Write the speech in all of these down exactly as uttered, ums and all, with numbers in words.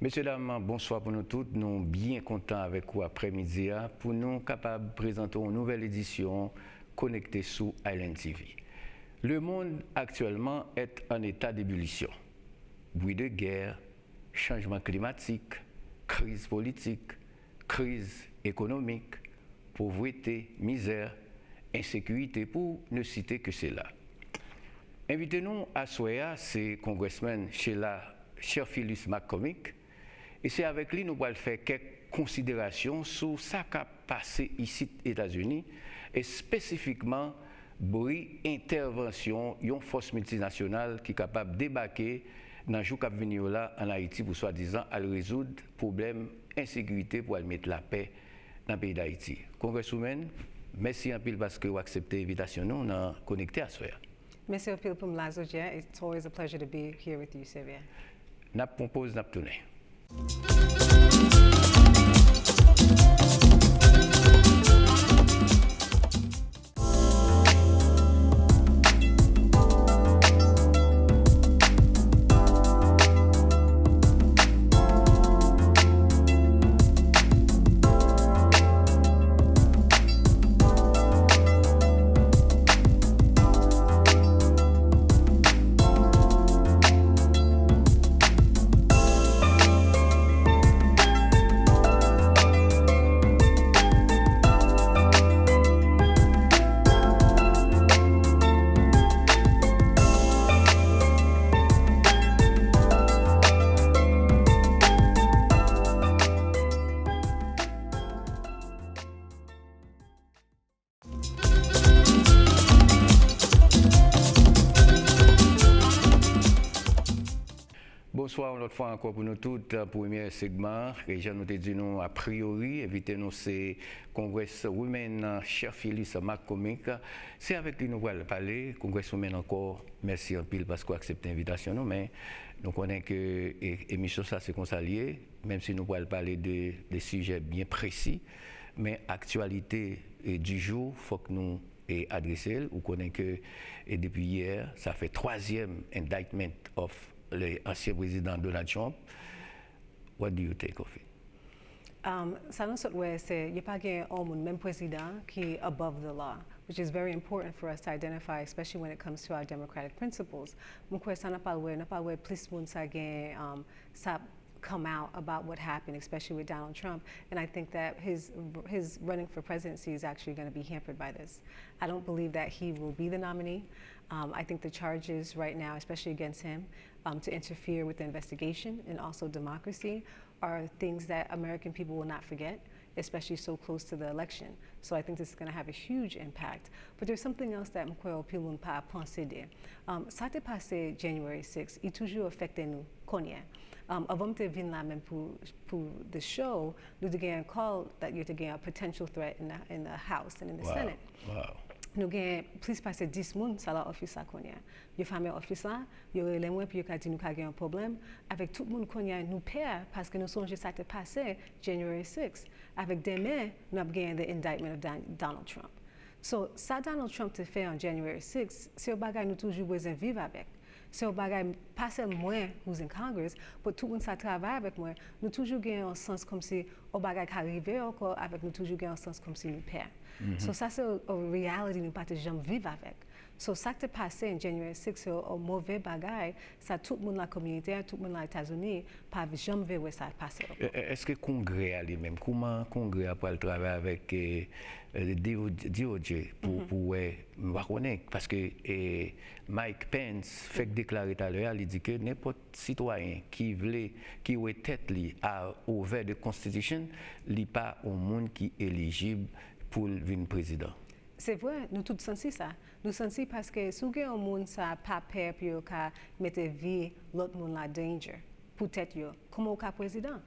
Mesye dam, bonswa pou nou tout. Nou byen kontan avèk ou aprèmidi a pou nou kapab prezante yon nouvèl edisyon Konekte sou Island T V. Le monde actuellement est en état d'ébullition. Bri de gè, chanjman klimatik, kriz politik, kriz ekonomik, povrete, mizè, ensekirite, pour ne citer que cela. Envite nou aswè a se Congressman Sheila Theophilus McCormick, e se avèk li nou pral fè kèk konsiderasyon sou sa k ap pase isit Etazini, espesifikman bri entèvansyon yon fòs miltinasyonal ki kapab debake nan jou k ap vini yo la ann Ayiti pou swadizan al rezoud pwoblèm ensekirite, pou al met lapè nan peyi Dayiti. Congresswoman, mèsi anpil paske w aksepte envitasyon nou nan Konekte aswè a. Mèsi anpil pou m la, Zodya. It's always a pleasure to be here with you, Xavier. N ap pran poz, n ap tounen. Bonswa yon lòt fwa ankò pou nou tout. Premyè segman, e jan nou te di nou, a priyori, envite nou se Congresswoman Theophilus McCormick. Se avèk li nou pral pale. Congresswoman, ankò, mèsi anpil paske w aksepte envitasyon nou, men nou konnen ke, e, emisyon sa se konsa l ye, menm si nou pral pale de, de sijè byen presi, men aktyalite, e, du jour, fòk nou, e, adrese l. Ou konnen ke, e, depi yè, sa fè twazyèm indictment of le ansyen prezidan Donald Trump. What do you take of it? Um, sa nou sot wè, se yo pa gen yon moun, menm prezidan, ki above the law, which is very important for us to identify, especially when it comes to our democratic principles. Mwen kwè sa n ap al wè, n ap al wè plis moun sa gen, um, sa come out about what happened, especially with Donald Trump. And I think that his, his running for presidency is actually gonna be hampered by this. I don't believe that he will be the nominee. Um, I think the charges right now, especially against him, um, to interfere with the investigation and also democracy, are things that American people will not forget, especially so close to the election. So I think this is gonna have a huge impact. But there's something else that m kwè anpil moun pa panse de. Um, sa te pase January six, li toujou afekte nou kounye a. Um, anvan m te vin la menm pou, pou the show, nou te gen yon call that yo te gen a potential threat in the, in the House and in the Senate. Nou gen plis pase dis moun sa la office la kounye a. Yo fèmen office la, yo rele mwen pou yo ka di nou ka gen yon pwoblèm. Avèk tout moun kounye a nou pè paske nou sonje sa te pase January six. Avèk demen, nou ap genyen the indictment of Don-, Donald Trump. So, sa Donald Trump te fè an January six, se yon bagay nou toujou bezwen viv avèk. Se yon bagay, pa sèl mwen, who's in Congress, but tout moun sa travay avèk mwen, nou toujou gen yon sans kòmsi yon bagay ka rive ankò avèk nou toujou gen yon sans kòmsi nou pè. So, sa se yon, yon reality nou pa te janm viv avèk. So, sa k te pase an January six, se yon, yon move bagay, sa tout moun la kominote a, tout moun la Etazini, pa janm vle wè sa pase ankò. E, e, èske Kongrè a li menm, kòman Kongrè a pral travay avèk, e, e, D O J, D O J pou, pou wè, m pa konnen, paske, e, Mike Pence fèk deklare talè a, li di ke nenpòt sitwayen ki vle, ki wè tèt li a over the constitution, li pa yon moun ki elijib pou l vin prezidan? Se vre, nou tout santi sa. Nou santi paske si w gen yon moun sa pa pè pou yo ka mete vi lòt moun la danger pou tèt yo, kòman w ka prezidan?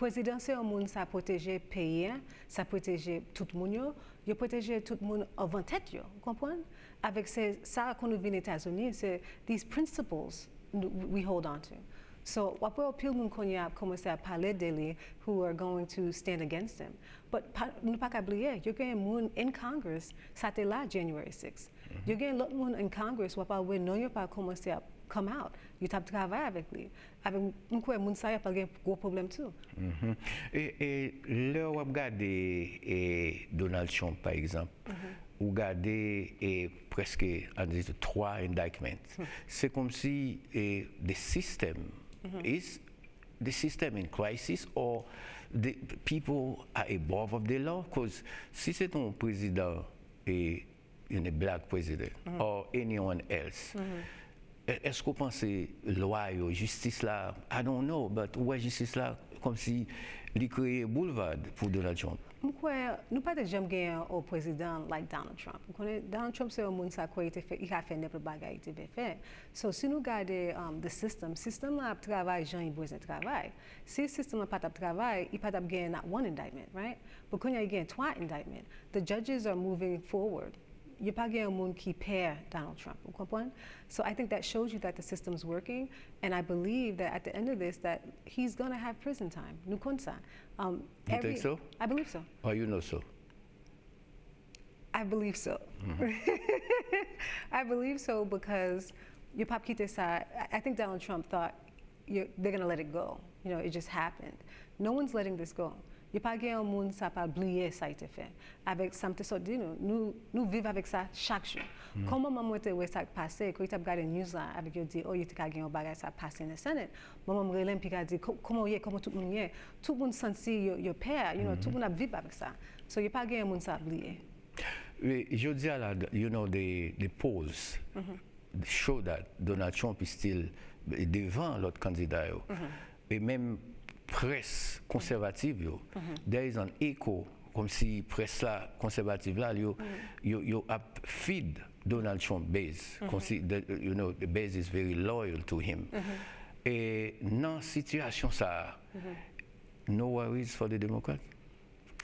Prezidan se yon moun sa pwoteje peyi a, sa pwoteje tout moun yo, yo pwoteje tout moun anvan tèt yo, ou konprann? Avèk se sa kon nou vin Etazini, se these principles we hold on to. So, w ap wè anpil moun kounye a ap kòmanse ap pale de li who are going to stand against him. But pa, nou pa ka bliye, yo gen moun in Congress, sa te la January six. Yo gen lòt moun in Congress, w ap wè non yo pa kòmanse ap come out. Yo t ap travay avèk li. Avèk, m kwè moun sa yo ap gen gwo pwoblèm tou. E, e lè w ap gade e, Donald Trump, pa egzanp, ou gade e, prèske, an di, twa indictments. Se kòmsi e, the system is the system in crisis or the people are above of the law? Cause si se te yon prezidan e, in a black president or anyone else, e- èske w panse lwa yo, jistis la, I don't know, but ou wè jistis la kòmsi li kreye boulevard pou Donald Trump? M kwè nou pa te janm gen yon prezidan like Donald Trump. Ou konnen Donald Trump se yon moun sa kwè li te fè, li ka fè nenpòt bagay li te vle fè. So si nou gade um, the system, sistèm la ap travay jan li bezwen travay. Si sistèm la pa t ap travay, li pa t ap gen not one indictment, right? But kounye a li gen twa indictment. The judges are moving forward. Yo pa gen yon moun ki pè Donald Trump, ou konprann? So I think that shows you that the system's working, and I believe that at the end of this that he's gonna have prison time. Nou konn sa. Um, You think so? I believe so. Or you know so? I believe so. I believe so because yo p ap kite sa. I- I think Donald Trump thought you, they're gonna let it go. You know, it just happened. No one's letting this go. Yo pa gen yon moun sa pa bliye sa li te fè. Avèk sa m te sot di nou, nou, nou viv avèk sa chak jou. Kòman manman mwen te wè sa k pase, ke li t ap gade news la, avèk yo di, oh, yo te ka gen yon bagay sa pase nan Senate. Manman m rele m, pi ka di, "Ko- kòman w ye, kòman tout moun ye?" Tout moun santi yo, yo pè, you know, tout moun ap viv avèk sa. So, yo pa gen yon moun sa bliye. Jodi a la, you know, the, the polls show that Donald Trump is still devan lòt kandida yo. E menm près konsèvatif yo, there is an echo, kòmsi près la, konsèvatif la, yo, yo, yo ap feed Donald Trump base. Kòmsi, the, you know, the base is very loyal to him. E nan sitiyasyon sa a, no worries for the Democrats?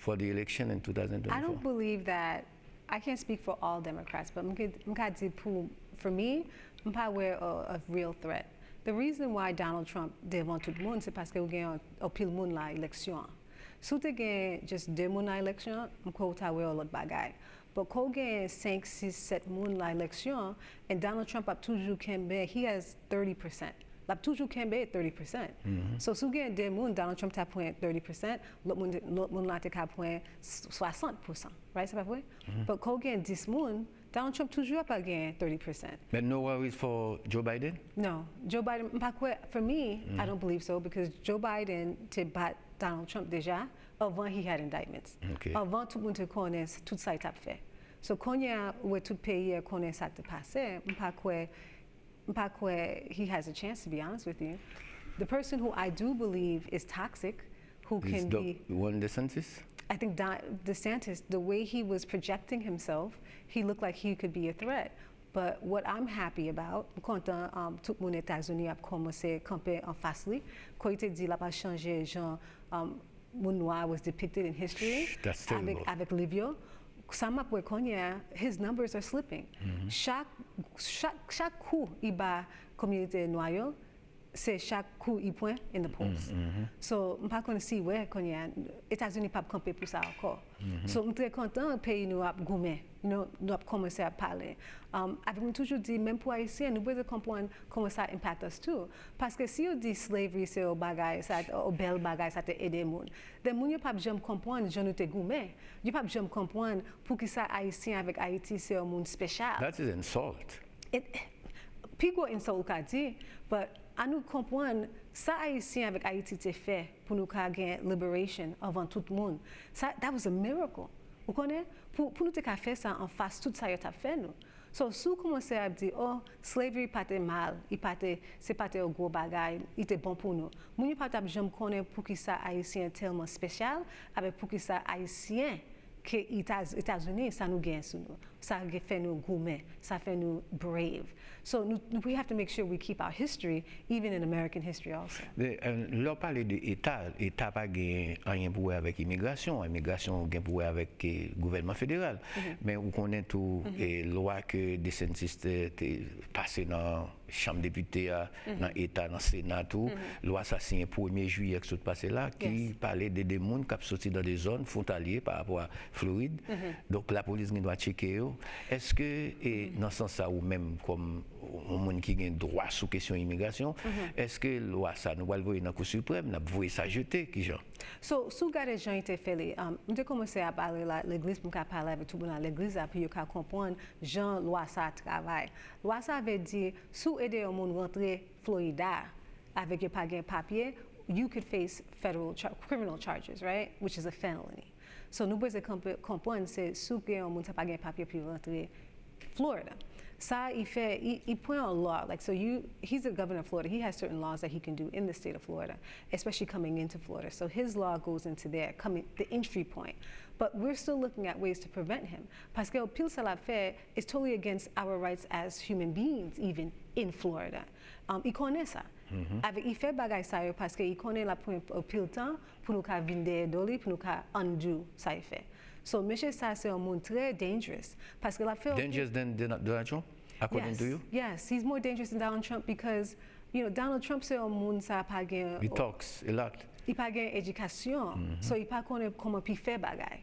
For the election in two thousand twenty-four? I don't believe that. I can't speak for all Democrats, but m ka di pou, for me, m pa wè a, a real threat. The reason why Donald Trump devan tout moun, se paske ou gen anpil moun la eleksyon an. Si w te gen just de moun la eleksyon an, m kwè ou ta wè yon lòt bagay. But kou w gen senk, sis, sèt moun la eleksyon an, and Donald Trump ap toujou kenbe, he has thirty percent. L ap toujou kenbe thirty percent. So, si w gen de moun, Donald Trump ta pran thirty percent, lòt moun, lòt moun la te ka pran swasant pousan. Right? Se pa vre? But kou w gen dis moun, Donald Trump toujou ap gen thirty percent. But no worries for Joe Biden? No. Joe Biden, m pa kwè, for me, I don't believe so, because Joe Biden te bat Donald Trump deja, anvan he had indictments. Anvan tout moun te konnen tout sa li t ap fè. So, kounye a, wè tout peyi a konnen sa k te pase, m pa kwè M pa kwè he has a chance, to be honest with you. The person who I do believe is toxic, who can be Ron DeSantis? I think Don, DeSantis, the way he was projecting himself, he looked like he could be a threat. But what I'm happy about, m kontan um, tout moun Etazini ap kòmanse kanpe anfas li, kou li te di l ap chanje jan um, moun nwa was depicted in history avèk, avèk liv yo. Sa m ap wè kounye a, his numbers are slipping. Chak, chak, chak kou li ba kominote nwa yo, se chak kou li pran in the polls. So, m pa konn si wè kounye a, Etazini p ap kanpe pou sa ankò. So, m trè kontan peyi nou ap goumen, nou, nou ap kòmanse ap pale. Um, avèk m toujou di, menm pou Ayisyen, nou bezwen konprann kòman sa impact us too. Paske si yo di slavery se yon bagay, sa, yon bèl bagay, sa te ede moun, then moun yo p ap janm konprann jan nou te goumen. Yo p ap janm konprann poukisa Ayisyen avèk Ayiti se yon moun spesyal. That is insult. Pi gwo insult ou ka di, but an nou konprann sa Ayisyen avèk Ayiti te fè pou nou ka gen liberation anvan tout moun. Sa, that was a miracle. Ou konnen, pou, pou nou te ka fè sa anfas tout sa yo t ap fè nou. So, si w kòmanse ap di, oh, slavery pa te mal, li pa te, se pa te yon gwo bagay, li te bon pou nou. Moun yo pa t ap janm konnen poukisa Ayisyen tèlman spesyal, avèk poukisa Ayisyen ke Etazini, sa nou genyen sou nou. Sa fè nou goumen, sa fè nou brave. So nou, we have to make sure we keep our history, even in American history also. Lè w pale de Eta, Eta pa gen anyen pou wè avèk imigrasyon. Imigrasyon gen pou wè avèk gouvènman federal. Men ou konnen tou lwa ke DeSantis te pase nan Chanm Depite a, nan Eta, nan Sena tou. Lwa sa siyen premye jiyè k sot pase la ki pale de de moun k ap soti nan de zòn fwontalye pa rapò a Florid. Donk lapolis gen dwa tcheke yo. Èske nan sans sa ou menm kòm yon moun ki gen dwa sou kesyon imigrasyon, èske lwa sa nou pral voye nan Kou Siprèm, n ap voye sa jete, kijan? So, si w gade jan yo te fè li, m te kòmanse ap ale la legliz pou m ka pale avèk tout moun nan legliz la pou yo ka konprann jan lwa sa a travay. Lwa sa a vle di si w ede yon moun rantre Florida avèk yo pa gen papye, you could face federal criminal charges, right, which is a felony. So nou bezwen konprann se si w gen yon moun sa pa gen papye pou rantre Florida. Sa i fè, i pran yon law, like, so you, he's a governor of Florida, he has certain laws that he can do in the state of Florida, especially coming into Florida. So his law goes into there, coming the entry point. But we're still looking at ways to prevent him. Paske pil sa l ap fè is totally against our rights as human beings, even in Florida. Um, i konnen sa. Avèk i fè bagay sa yo paske i konnen l ap pran pil tan pou nou ka vin dèyè do li, pou nou ka undo sa i fè. So mesye sa se yon moun trè dangerous paske l ap fè. Dangerous than Donald Trump, according to you? Yes, he's more dangerous than Donald Trump because you know, Donald Trump se yon moun sa pa gen. He talks a lot. Li pa gen edikasyon, so li pa konnen kòman pou l fè bagay.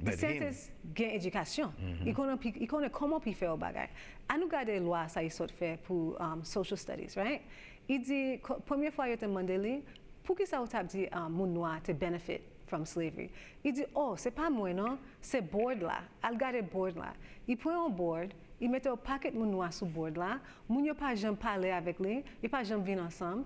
DeSantis gen edikasyon. Li konnen kòman pou l fè yon bagay. Ann nou gade lwa sa li sot fè pou um, social studies, right? Li di, premye fwa yo te mande li, poukisa ou t ap di um, moun nwa te benefit from slavery? Li di, oh, se pa mwen non, se board la. Al gade board la. Li pran yon board, li mete yon pakèt moun nwa sou board la. Moun yo pa janm pale avèk li, yo pa janm vin ansanm.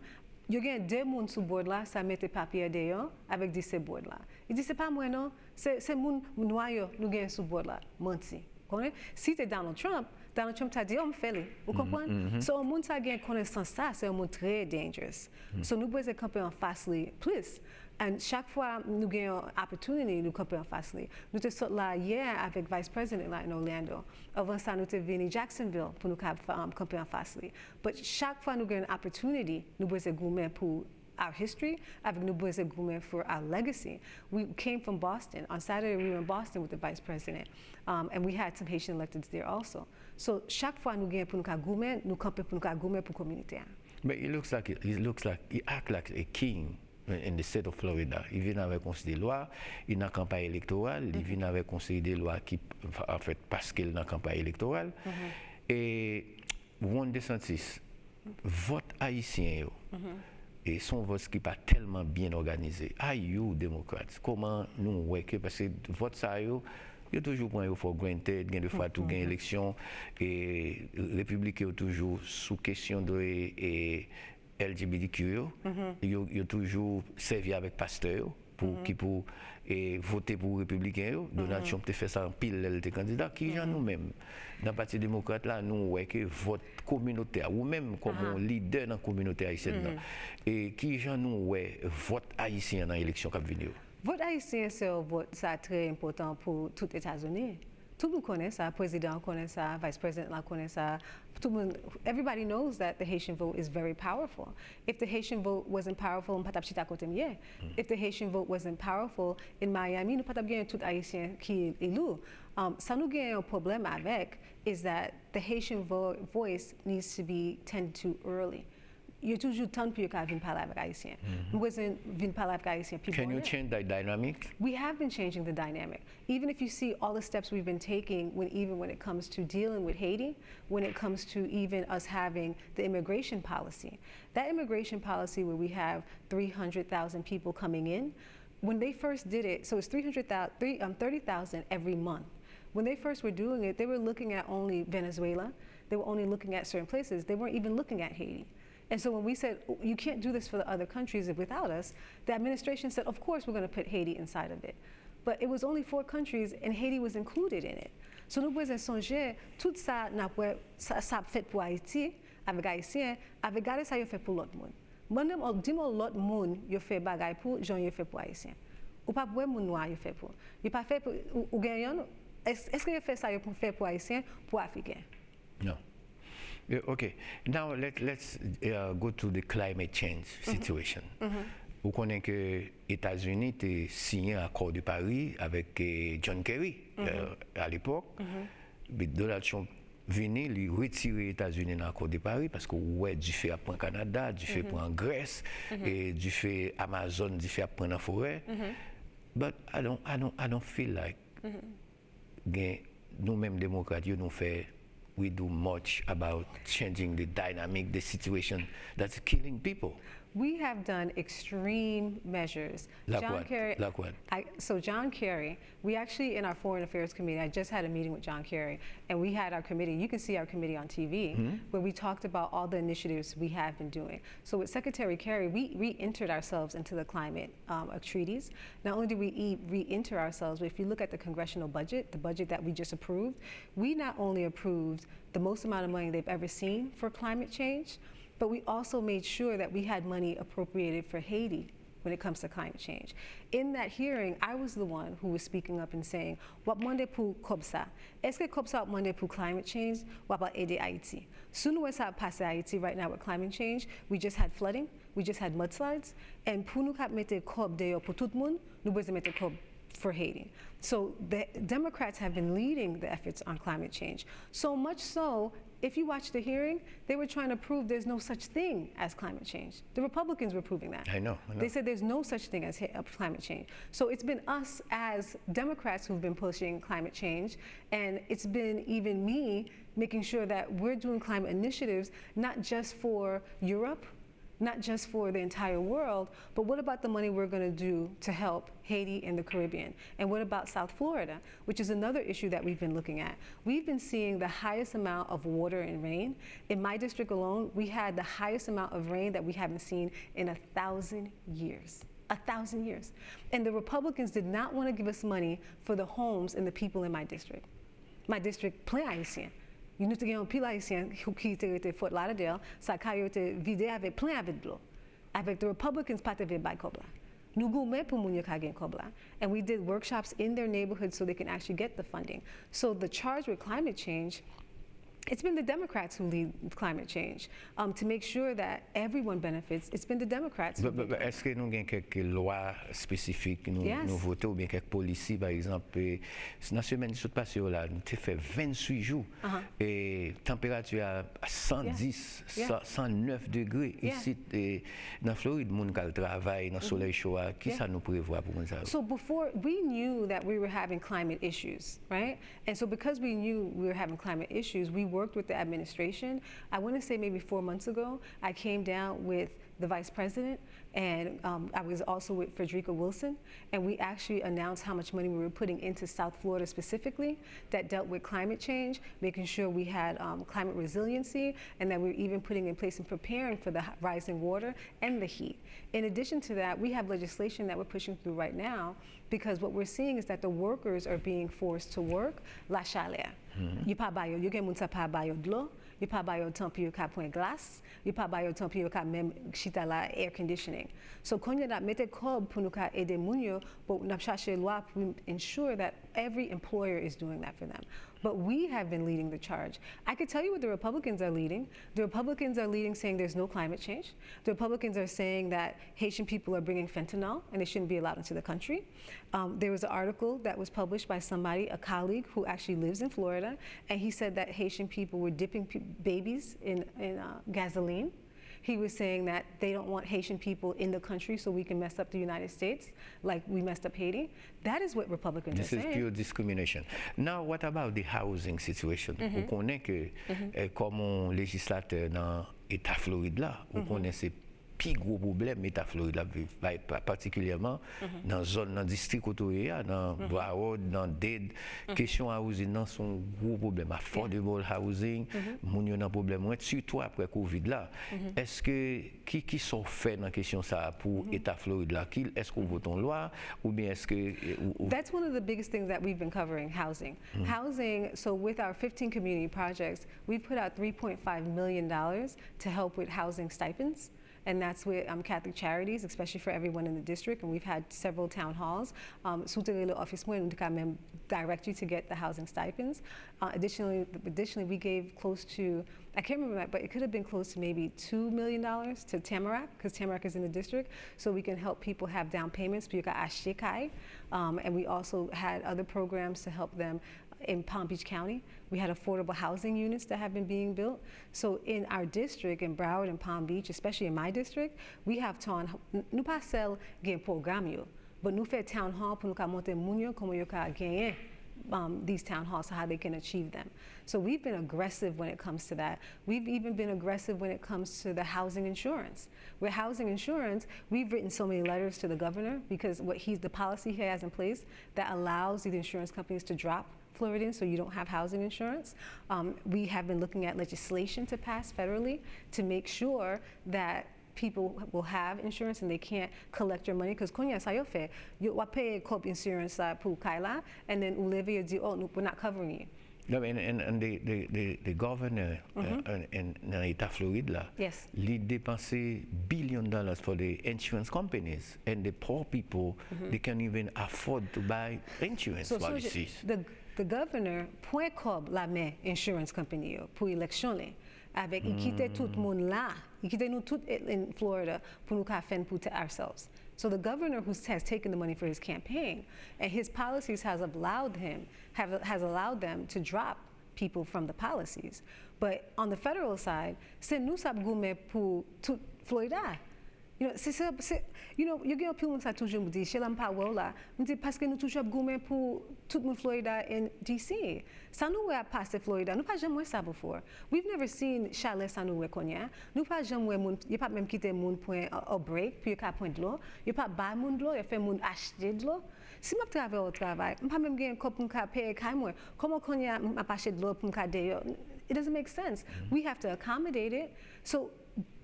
Yo gen de moun sou board la, sa mete papye deyò avèk di se board la. Li di se pa mwen non, se, se moun nwa yo nou gen sou board la. Manti. Konnen? Si te Donald Trump, Donald Trump ta di, oh, m fè li. Ou konprann? So, yon moun sa gen konesans sa, se yon moun trè dangerous. So, nou bezwen kanpe anfas li plis. And chak fwa nou gen yon opportunity, nou kanpe anfas li. Nou te sot la yè avèk Vice President la in Orlando. Anvan sa, nou te vini Jacksonville pou nou ka um, kanpe anfas li. But chak fwa nou gen yon opportunity, nou bezwen goumen pou our history, avèk nou bezwen goumen for our legacy. We came from Boston. On Saturday, we were in Boston with the vice president, um, and we had some Haitian electeds there also. So, chak fwa nou gen pou nou ka goumen, nou kanpe pou nou ka goumen pou kominote a. But he looks like he looks like he act like a king in the state of Florida. Li vin avèk yon seri de lwa, li nan kanpay elektoral, li vin avèk yon seri de lwa ki, an fèt, paske l nan kanpay elektoral. E Ron DeSantis, vòt ayisyen yo, e se yon vòt ki pa tèlman byen òganize. Are you Democrats? Kòman nou wè ke, paske vòt sa yo, yo toujou pran yo for granted, gen de fwa tou gen eleksyon, e repibliken yo toujou sou kesyon de e, L G B T Q yo, yo, yo toujou sèvi avèk pastè yo pou ki pou e, vote pou repibliken yo. Donald Trump te fè sa anpil lè l te kandida. Kijan nou menm, nan Pati Demokrat la, nou wè ke vòt kominotè a, ou menm kòm yon lidè nan kominote ayisyèn nan, e kijan nou wè vòt ayisyen an nan eleksyon k ap vini yo? Vòt ayisyen se yon vòt sa trè enpòtan pou tout Etazini. Tout moun konnen sa, prezidan an konnen sa, vice president la konnen sa. Tout moun, everybody knows that the Haitian vote is very powerful. If the Haitian vote wasn't powerful, m pa t ap chita kote m ye. If the Haitian vote wasn't powerful in Miami, nou pa t ap genyen tout Ayisyen ki eli. Um, sa nou genyen yon pwoblèm avèk is that the Haitian vo voice needs to be tended to early. Yo toujou tann pou yo ka vin pale avèk Ayisyen. Mwen bezwen vin pale avèk Ayisyen pi bonè. Can you change that dynamic? We have been changing the dynamic. Even if you see all the steps we've been taking, when, even when it comes to dealing with Haiti, when it comes to even us having the immigration policy, that immigration policy where we have three hundred thousand people coming in, when they first did it, so it's three hundred thousand, three, um, thirty thousand every month. When they first were doing it, they were looking at only Venezuela. They were only looking at certain places. They weren't even looking at Haiti. And so when we said, you can't do this for the other countries without us, the administration said, of course we're going to put Haiti inside of it. But it was only four countries and Haiti was included in it. So nou bezwen sonje tout sa n ap wè sa, sa ap fèt pou Ayiti avèk Ayisyen, avèk gade sa yo fè pou lòt moun. Mande m, di m yon lòt moun yo fè bagay pou jan yo fè pou Ayisyen. Ou p ap wè moun nwa yo fè pou. Yo pa fè pou, ou, ou gen yon, èske yo fè sa yo fè pou Ayisyen, pou Afriken? Non. Eh, ok. Now let, let's uh, go to the climate change situation. Ou konnen ke Etazini te siyen Akò de Paris avèk eh, John Kerry eh, alepòk. Donald Trump vini, li retire Etazini nan Akò de Paris paske ou wè dife ap pran Kanada, dife pran Grès, e dife Amazon, dife ap pran nan forè. But I don't, I don't, I don't feel like gen nou menm demokrat yo nou fè we do much about changing the dynamic, the situation that's killing people. We have done extreme measures. Like John what? Kerry, like what? I, so John Kerry, we actually in our Foreign Affairs Committee, I just had a meeting with John Kerry, and we had our committee, you can see our committee on T V, mm-hmm. where we talked about all the initiatives we have been doing. So with Secretary Kerry, we re-entered ourselves into the climate um, treaties. Not only did we re-enter ourselves, but if you look at the congressional budget, the budget that we just approved, we not only approved the most amount of money they've ever seen for climate change, but we also made sure that we had money appropriated for Haiti when it comes to climate change. In that hearing, I was the one who was speaking up and saying, w ap mande pou kòb sa. Èske kòb sa w ap mande pou climate change, w ap ede Ayiti? Si nou wè sa ap pase Ayiti right now with climate change, we just had flooding, we just had mudslides, and pou nou kap mete kòb deyò pou tout moun, nou bezwen mete kòb for Haiti. So the Democrats have been leading the efforts on climate change. So much so, if you watch the hearing, they were trying to prove there's no such thing as climate change. The Republicans were proving that. I know, I know. They said there's no such thing as uh, climate change. So it's been us as Democrats who've been pushing climate change, and it's been even me making sure that we're doing climate initiatives, not just for Europe, not just for the entire world, but what about the money we're going to do to help Haiti and the Caribbean? And what about South Florida, which is another issue that we've been looking at? We've been seeing the highest amount of water and rain. In my district alone, we had the highest amount of rain that we haven't seen in a thousand years. A thousand years. And the Republicans did not want to give us money for the homes and the people in my district. My district plen Ayisyen. Nou te gen anpil Ayisyen ki te rete Fort Lauderdale, sa kay yo te vide avèk plen avèk dlo. Avèk the Republicans pa te vle bay kòb la. Nou goumen pou moun yo ka gen kòb la. And we did workshops in their neighborhood so they can actually get the funding. So the charge with climate change, it's been the Democrats who lead climate change um, to make sure that everyone benefits. It's been the Democrats who lead. Èske nou gen kèk lwa espesifik nou, nou vote oubyen kèk polisi, pa egzanp, nan semèn ki sot pase yo la, nou te fè venntwit jou e tanperati a san dis, san nèf degre isit nan Florid, moun k al travay nan solèy cho a, kisa nou prevwa pou moun sa yo? So before, we knew that we were having climate issues, right? And so because we knew we were having climate issues, we worked with the administration. I want to say maybe four months ago, I came down with the vice president, and um, I was also with Frederica Wilson, and we actually announced how much money we were putting into South Florida specifically that dealt with climate change, making sure we had um, climate resiliency, and that we were even putting in place and preparing for the rising water and the heat. In addition to that, we have legislation that we're pushing through right now because what we're seeing is that the workers are being forced to work la chaleur. Yo pa ba yo, yo gen moun sa pa ba yo dlo, yo pa ba yo tan pou yo ka pran glas, yo pa ba yo tan pou yo ka menm chita la air conditioning. So kounye a n ap mete kòb pou nou ka ede moun yo, but n ap chache lwa pou ensure that every employer is doing that for them. But we have been leading the charge. I could tell you what the Republicans are leading. The Republicans are leading saying there's no climate change. The Republicans are saying that Haitian people are bringing fentanyl and they shouldn't be allowed into the country. Um, there was an article that was published by somebody, a colleague who actually lives in Florida, and he said that Haitian people were dipping pe- babies in, in uh, gasoline. He was saying that they don't want Haitian people in the country so we can mess up the United States like we messed up Haiti. That is what Republicans This are is saying. Pure discrimination. Now, what about the housing situation? Ou konnen ke eh, kòm yon lejislatè nan Eta Florid la, ou konnen se pi gwo pwoblèm Eta Florid la ap viv, patikilyèman nan zòn, nan distri kote w ye a, nan Broward, nan Dade. Kesyon housing nan se yon gwo pwoblèm. Affordable housing, moun yo nan pwoblèm rent, sitou apre Covid la. Èske, ki, ki sa w fè nan kesyon sa a pou Eta Florid la? Ki, èske w vote yon lwa oubyen èske ou, ou That's one of the biggest things that we've been covering, housing. Housing, so with our fifteen community projects, we put out three point five million dollars to help with housing stipends. And that's with um, Catholic Charities, especially for everyone in the district. And we've had several town halls. Um, si w te rele office mwen, nou te ka menm direct you to get the housing stipends. Uh, additionally, additionally, we gave close to, I can't remember, but it could have been close to maybe two million dollars to Tamarac, because Tamarac is in the district, so we can help people have down payments pou yo ka achte kay. Um, and we also had other programs to help them in Palm Beach County. We had affordable housing units that have been being built. So in our district, in Broward and Palm Beach, especially in my district, we have town, nou pa sèl gen pwogram yo, but nou fè town hall pou nou ka montre moun yo kòman yo ka genyen um, these town halls, so how they can achieve them. So we've been aggressive when it comes to that. We've even been aggressive when it comes to the housing insurance. With housing insurance, we've written so many letters to the governor because what he's, the policy he has in place that allows the insurance companies to drop Floridans, so you don't have housing insurance. Um, we have been looking at legislation to pass federally to make sure that people will have insurance and they can't collect your money, because kounye a sa yo fè, yo w ap peye kòb insurance la pou kay la, and then ou leve yo di, oh, nou, we're not covering you. No, and, and, and the, the, the, the governor uh, and, and, nan eta Florid la, Yes. Li depanse billion dollars for the insurance companies, and the poor people they can't even afford to buy insurance So, so policies. The, the governor pran kòb la men insurance company yo pou eleksyon li, avèk li kite tout moun la, li kite nou tout in Florida pou nou ka fend pou ourselves. So the governor who has taken the money for his campaign and his policies has allowed him have, has allowed them to drop people from the policies. But on the federal side, se nou sa ap goumen pou tout Florida. You know, se, se, se, you know, yo gen anpil moun sa toujou m di, Sheila, m pa wè w la. M di, paske nou toujou ap goumen pou tout moun Florida and D C. Sa nou wè ap pase Florida, nou pa janm wè sa before. We've never seen chalè sa nou wè kounye a. Nou pa janm wè moun, yo pa menm kite moun pran a, a break pou yo ka pran dlo. Yo pa bay moun dlo, yo fè moun achte dlo. Si m ap travay ou travay, m pa menm gen kòb pou m ka peye kay mwen. Kòman kounye a m ap achte dlo pou m ka deyò? It doesn't make sense. We have to accommodate it. So,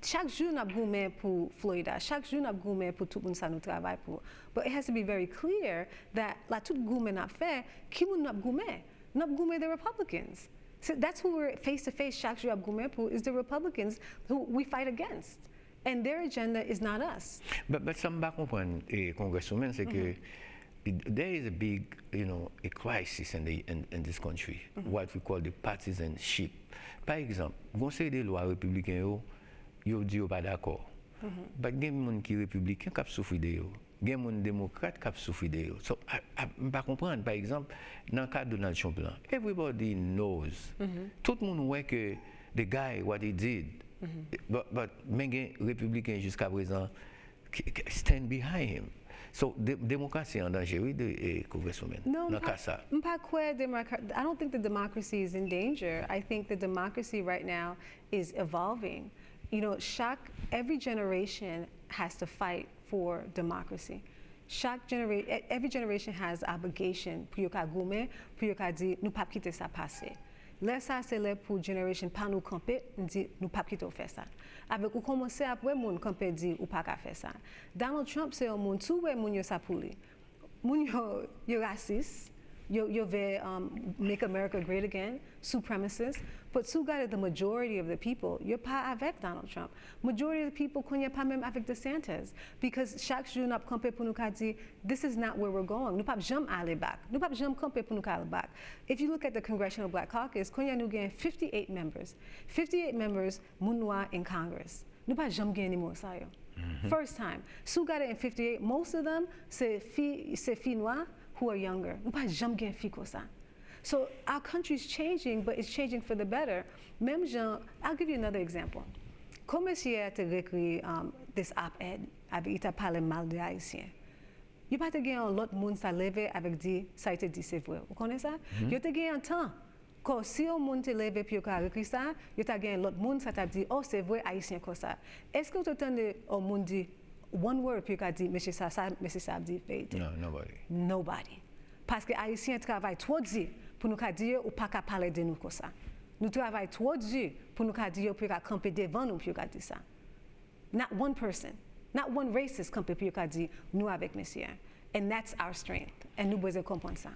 chak jou n ap goumen pou Florida, chak jou n ap goumen pou tout moun sa nou travay pou. But it has to be very clear that la tout goumen n ap fè, ki moun n ap goumen? N ap goumen the Republicans. So that's who we're face to face chak jou ap goumen pou is the Republicans who we fight against. And their agenda is not us. But, but sa m pa konprann, eh, Congresswoman, se ke there is a big, you know, a crisis in, the, in, in this country, what we call the partisanship. Pa egzanp, gon seri de lwa repibliken yo, yo di yo pa dakò. But gen moun ki repibliken k ap soufri de yo. Gen moun demokrat k ap soufri de yo. So, I, I, m pa konprann, pa egzanp, nan ka Donald Trump lan, everybody knows. Tout moun wè ke the guy, what he did. But, but, men gen repibliken jiska prezan ki, ki stand behind him. So, de, demokrasi an danje, wi, de, eh, Congresswoman, No, nan m pa- ka sa. M pa kwè democra- I don't think the democracy is in danger. I think the democracy right now is evolving. You know, chak, every generation has to fight for democracy. Chak genera- e- every generation has obligation pou yo ka goumen, pou yo ka di nou p ap kite sa pase. Lè sa se lè pou generation pa nou kanpe, m di nou p ap kite w fè sa. Avèk ou kòmanse ap wè moun kanpe di ou pa ka fè sa. Donald Trump se yon moun, si w wè moun yo sa pou li. Moun yo, yo rasis, yo, yo vle um, make America great again, supremacist. But si w gade the majority of the people, yo pa avèk Donald Trump. Majority of the people kounye a pa menm avèk DeSantis. Because chak jou n ap kanpe pou nou ka di, this is not where we're going. Nou p ap janm ale back. Nou p ap janm kanpe pou nou ka ale back. If you look at the Congressional Black Caucus, kounye a nou gen fifty-eight members. Fifty-eight members, moun nwa in Congress. Nou pa janm gen nimewo sa yo. First time. Si w gade in fifty-eight, most of them se fi, se fi nwa who are younger. Nou pa janm gen fi konsa. So our country is changing, but it's changing for the better. Menm jan, I'll give you another example. Kòman mesye a te ekri um, this op-ed, avè li t ap pale mal de Ayisyen. Yo pa te gen yon lòt moun sa leve avèk di sa yo te di se vre. Ou konnen sa? Yo te gen yon tan. Kò, si yon moun te leve pou yo ka ekri sa, yo ta gen lòt moun sa t ap di, oh, se vre, Ayisyen konsa. Èske w te tande yon moun di one word pou yo ka di, mesye sa, sa, mesye sa ap di verite? No, nobody. Nobody. Paske Ayisyen travay twò di pou nou ka di yo, ou pa ka pale de nou konsa. Nou travay twò di pou nou ka di yo, pou yo ka kanpe devan nou, pou yo ka di sa. Not one person, not one racist kanpe pou yo ka di nou avèk mesye a. And that's our strength. And nou bezwen konprann sa.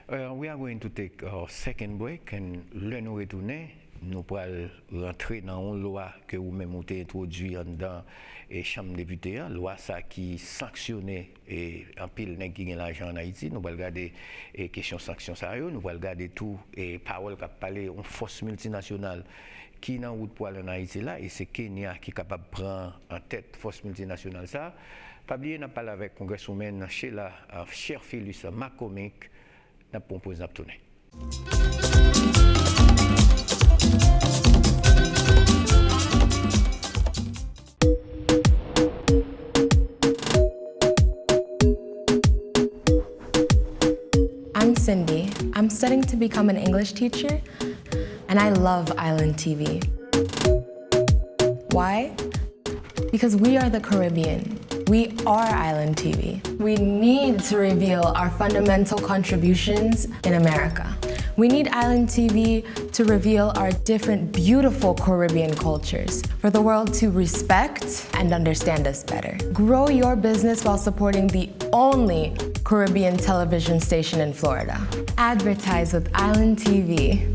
Uh, we are going to take our second break, and lè nou retounen, nou pral rantre nan yon lwa ke ou menm ou te entwodui anndan e chanm depite an, lwa sa ki sanksyone e anpil nèg ki gen lajan ann Ayiti. Nou pral gade e kesyon sanksyon sa yo, nou pral gade tou e pawòl k ap pale yon fòs miltinasyonal ki nan wout pou al ann Ayiti la, e se Kenya ki kapab pran an tèt fòs miltinasyonal sa. Pa bliye n ap pale avèk Congresswoman Sheila uh, Cherfilus McCormick. N ap pran yon poz, n ap tounen. I'm Cindy. I'm studying to become an English teacher, and I love Island T V. Why? Because we are the Caribbean. We are Island T V. We need to reveal our fundamental contributions in America. We need Island T V to reveal our different beautiful Caribbean cultures for the world to respect and understand us better. Grow your business while supporting the only Caribbean television station in Florida. Advertise with Island T V.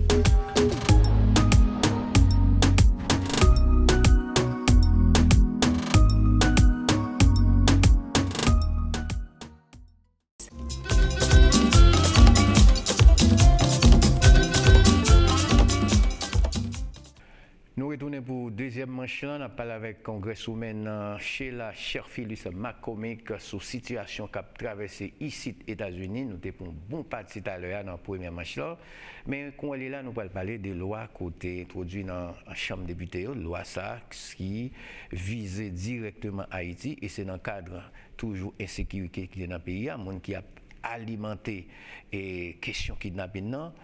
Nou retounen pou dezyèm manch lan, n ap pale avèk Congresswoman Sheila Cherfilus McCormick sou sitiyasyon k ap travèse isit Etazini. Nou te pran yon bon pati talè a nan premyè manch lan. Men kounye a la, nou pral pale de lwa kote entwodui nan Chanm Depite yo, lwa sa a ki vize dirèkteman Ayiti, e se nan kad toujou ensekirite ki te nan peyi a, moun ki ap alimante e kesyon kidnapin nan.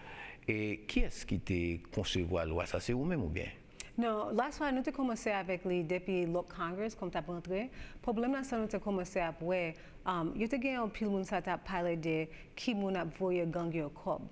E kiyès ki te konsevwa lwa sa? Se ou menm oubyen? Non, lwa sa a, nou te kòmanse avèk li depi lòt Congress, kòm t ap rantre. Pwoblèm la sa nou te kòmanse ap wè, um, yo te gen anpil moun sa t ap pale de ki moun ap voye gang yo kòb.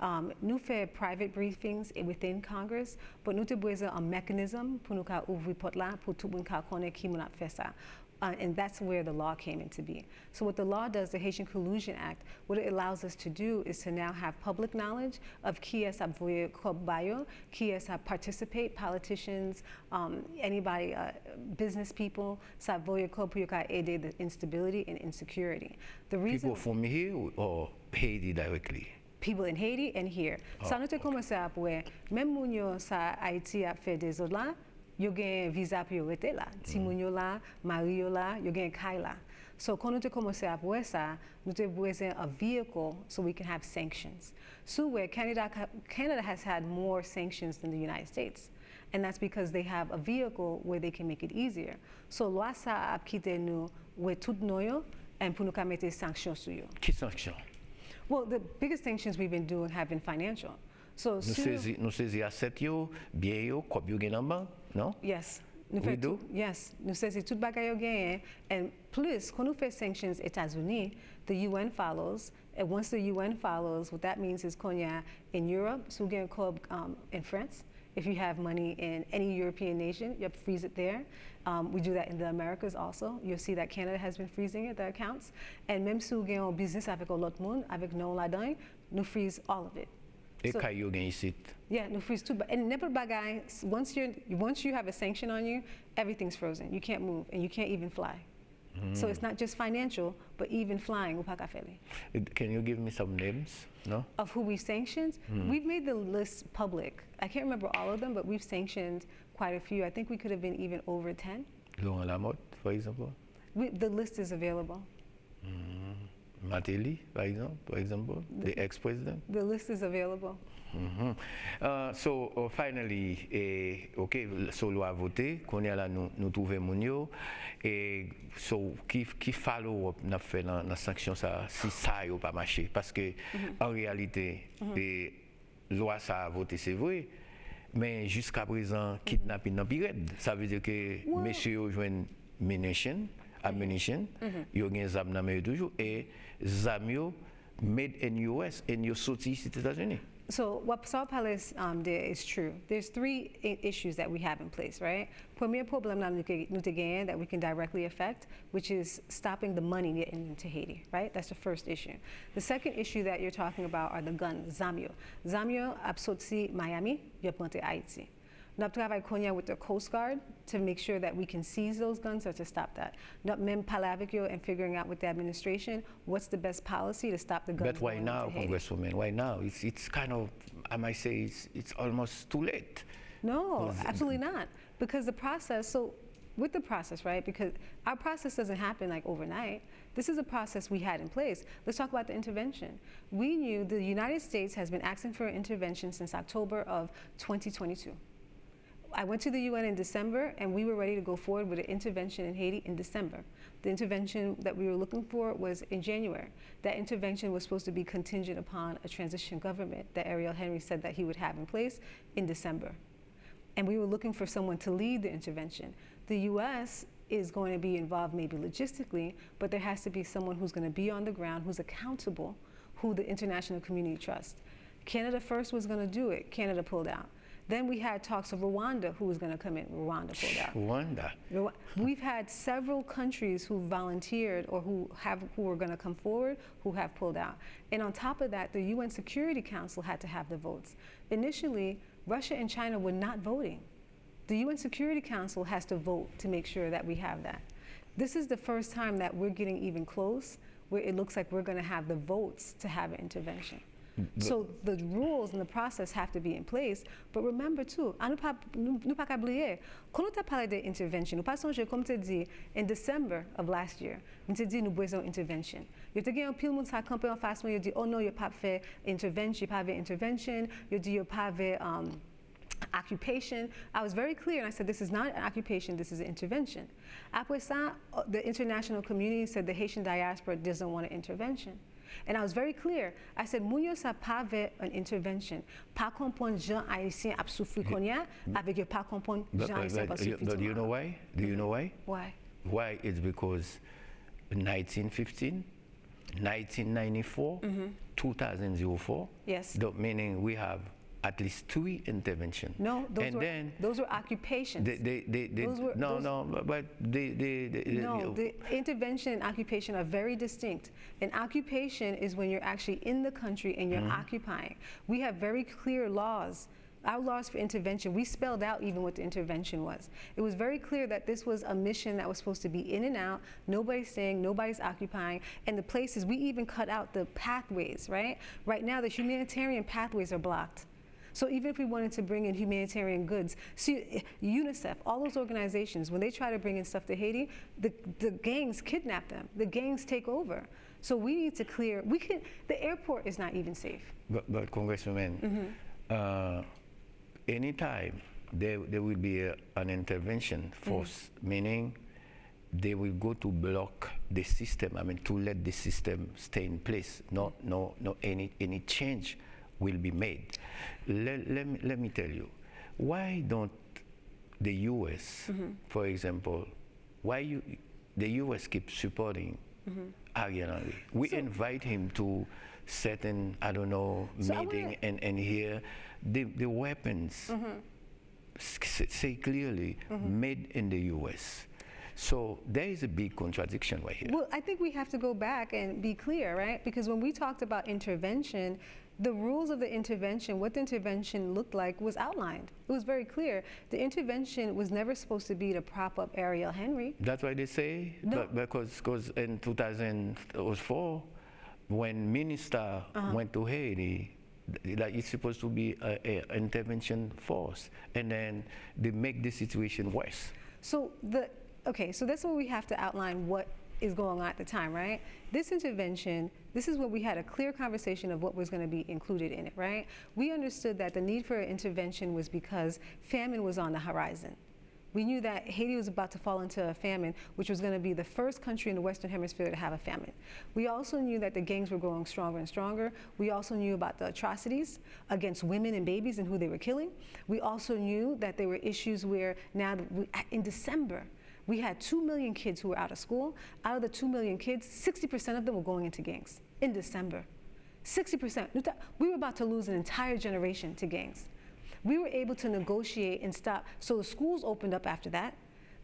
Um, nou fè private briefings within Congress, but nou te bezwen an mechanism pou nou ka ouvri pòt la, pou tout moun ka konnen ki moun ap fè sa. Uh, and that's where the law came into being. So what the law does, the Haitian Collusion Act, what it allows us to do is to now have public knowledge of kiyès ap voye kòb ba yo, kiyès ap participate, politicians, um, anybody, uh, business people, sa ap voye kòb pou yo ka ede the instability and insecurity. The reason People from here or Haiti directly? People in Haiti and here. Sa nou te kòmanse ap wè, menm moun yo sa Ayiti ap fè dezòd la, yo gen viza pou yo rete la. Timoun yo la, mari yo la, yo gen kay la. So, kon nou te kòmanse ap wè sa, nou te bezwen a vehicle so we can have sanctions. Si w wè, Canada, Canada has had more sanctions than the United States. And that's because they have a vehicle where they can make it easier. So, lwa sa a ap kite nou wè tout non yo, and pou nou ka mete sanksyon sou yo. Ki sanksyon? Well, the biggest sanctions we've been doing have been financial. So, Nou sezi, nou sezi asset yo, byen yo, kòb yo gen nan bank, non? Yes. Nou fè tout, yes. Nou sezi tout bagay yo genyen. And plus, kon nou fè sanctions Etazini, the U N follows. And once the U N follows, what that means is konya in Europe, si w gen kòb, um, in France, if you have money in any European nation, you have to freeze it there. Um, we do that in the Americas also. You'll see that Canada has been freezing it, their accounts. And menm si w gen yon biznis avèk yon lòt moun, avèk non w ladan, nou freeze all of it. E kay yo gen isit? Yeah, nou freeze tout. And nenpòt bagay, once you once you have a sanction on you, everything's frozen. You can't move and you can't even fly. So it's not just financial, but even flying, ou pa ka fè li. Can you give me some names? No? Of who we sanctioned, we've made the list public. I can't remember all of them, but we've sanctioned quite a few. I think we could have been even over ten. Laurent Lamothe, for example? We, the list is available. Martelly, pa egzanp, for example, the ex-president. The list is available. Uh, so, uh, finally, eh, ok, so lwa vote, kounye a la nou, nou twouve moun yo, e so ki, ki follow up n ap fè nan, nan sanksyon sa a, si sa yo pa mache? Paske, an reyalite, e lwa sa a vote, se vre, men jiskaprezan, kidnapin nan pi rèd. Sa vle di ke mesye yo jwenn munition, ammunition, yo gen zam nan men yo toujou, e zam yo, made in U S and yo soti isit Etazini. So, what, sa w pale, um, there is true. There's three i- issues that we have in place, right? Premye pwoblèm la nou te, nou te genyen that we can directly affect, which is stopping the money getting into Haiti, right? That's the first issue. The second issue that you're talking about are the guns, zam yo. Zam yo ap soti Miami, y ap rantre Ayiti. N ap travay kounye a with the Coast Guard to make sure that we can seize those guns or to stop that. N ap menm pale avèk yo and figuring out with the administration what's the best policy to stop the guns But why going now, into Haiti. Congresswoman? Why now? It's, it's kind of, I might say, it's, it's almost too late. No, Was it- absolutely not. Because the process, so with the process, right? Because our process doesn't happen like overnight. This is a process we had in place. Let's talk about the intervention. We knew the United States has been asking for an intervention since October of twenty twenty-two. I went to the U N in December, and we were ready to go forward with an intervention in Haiti in December. The intervention that we were looking for was in January. That intervention was supposed to be contingent upon a transition government that Ariel Henry said that he would have in place in December. And we were looking for someone to lead the intervention. The U S is going to be involved maybe logistically, but there has to be someone who's going to be on the ground, who's accountable, who the international community trusts. Canada First was going to do it. Canada pulled out. Then we had talks of Rwanda, who was going to come in. Rwanda pulled out. Rwanda. Rwa- We've had several countries who volunteered or who have who were going to come forward who have pulled out. And on top of that, the U N Security Council had to have the votes. Initially, Russia and China were not voting. The U N Security Council has to vote to make sure that we have that. This is the first time that we're getting even close where it looks like we're going to have the votes to have an intervention. So the rules and the process have to be in place. But remember too, an nou pa, nou, nou pa ka bliye, kan nou te pale de intervention, ou pa sonje, kòm te di, in December of last year, nou te di nou bezwen intervention. Yo te gen anpil moun sa kanpe anfas mwen, yo di, oh non, yo pa fè intervention, yo pa vle intervention, yo di yo pa vle, um, occupation. I was very clear and I said, this is not an occupation, this is an intervention. Apre sa, uh, the international community said the Haitian diaspora doesn't want an intervention. And I was very clear. I said, moun yo sa pa vle an intervention. Pa konprann jan Ayisyen ap soufri kounye a, avèk yo pa konprann jan Ayisyen ap soufri. But do you know why? Do you know why? Why? Why? It's because nineteen fifteen, nineteen ninety-four, two thousand four. Yes. Donk, meaning we have at least three intervention. No, those And were then those were occupations. They, they, they, they, Those were- no, those- no, but they, they, they, they No, the intervention and occupation are very distinct. An occupation is when you're actually in the country and you're occupying. We have very clear laws. Our laws for intervention, we spelled out even what the intervention was. It was very clear that this was a mission that was supposed to be in and out, nobody's staying, nobody's occupying, and the places, we even cut out the pathways, right? Right now, the humanitarian pathways are blocked. So even if we wanted to bring in humanitarian goods, see, UNICEF, all those organizations, when they try to bring in stuff to Haiti, the, the gangs kidnap them. The gangs take over. So we need to clear, we can, the airport is not even safe. But, but Congresswoman, uh, anytime there, there will be a, an intervention force, meaning they will go to block the system, I mean, to let the system stay in place. No, no, no, any, any change will be made. Let, let me, let me tell you, why don't the U S, for example, why you, the U S keep supporting Ariel Henry? We So- invite him to certain, I don't know, So I meeting wanna- and, and hear the, the weapons s- s- say clearly made in the U S. So there is a big contradiction right here. Well, I think we have to go back and be clear, right? Because when we talked about intervention, the rules of the intervention, what the intervention looked like, was outlined. It was very clear. The intervention was never supposed to be to prop up Ariel Henry. That's why they say, No. but because, 'cause in two thousand four, when Minister went to Haiti, th- like, it's supposed to be a, a intervention force, and then they make the situation worse. So the, okay, so that's where we have to outline what is going on at the time, right? This intervention, this is when we had a clear conversation of what was going to be included in it, right? We understood that the need for an intervention was because famine was on the horizon. We knew that Haiti was about to fall into a famine, which was going to be the first country in the Western Hemisphere to have a famine. We also knew that the gangs were growing stronger and stronger. We also knew about the atrocities against women and babies and who they were killing. We also knew that there were issues where now, that we, in December, we had two million kids who were out of school. Out of the two million kids, sixty percent of them were going into gangs in December. sixty percent. We were about to lose an entire generation to gangs. We were able to negotiate and stop. So the schools opened up after that.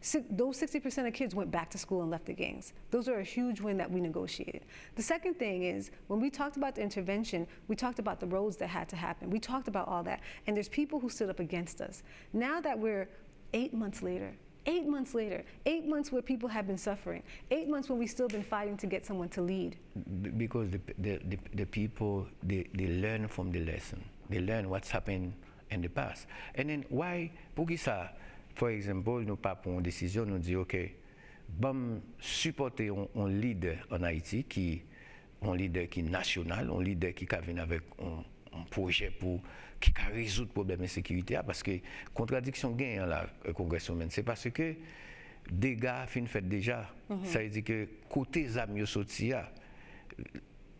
Si- Those sixty percent of kids went back to school and left the gangs. Those are a huge win that we negotiated. The second thing is, when we talked about the intervention, we talked about the roads that had to happen. We talked about all that. And there's people who stood up against us. Now that we're eight months later, eight months later, eight months where people have been suffering, eight months when we still been fighting to get someone to lead. B- because the, the, the, the people, they, they learn from the lesson. They learn what's happened in the past. And then why, poukisa, for example, nou pa pran yon desizyon, nou di, ok, ban m sipòte yon, yon lidè an Ayiti ki, yon lidè ki nasyonal, yon lidè ki ka vin avèk yon, yon pwojè pou, ki ka rezoud pwoblèm ensekirite a, paske kontradiksyon genyen la, Congresswoman, se paske dega a fin fèt deja. Sa vle di ke kote zam yo soti a,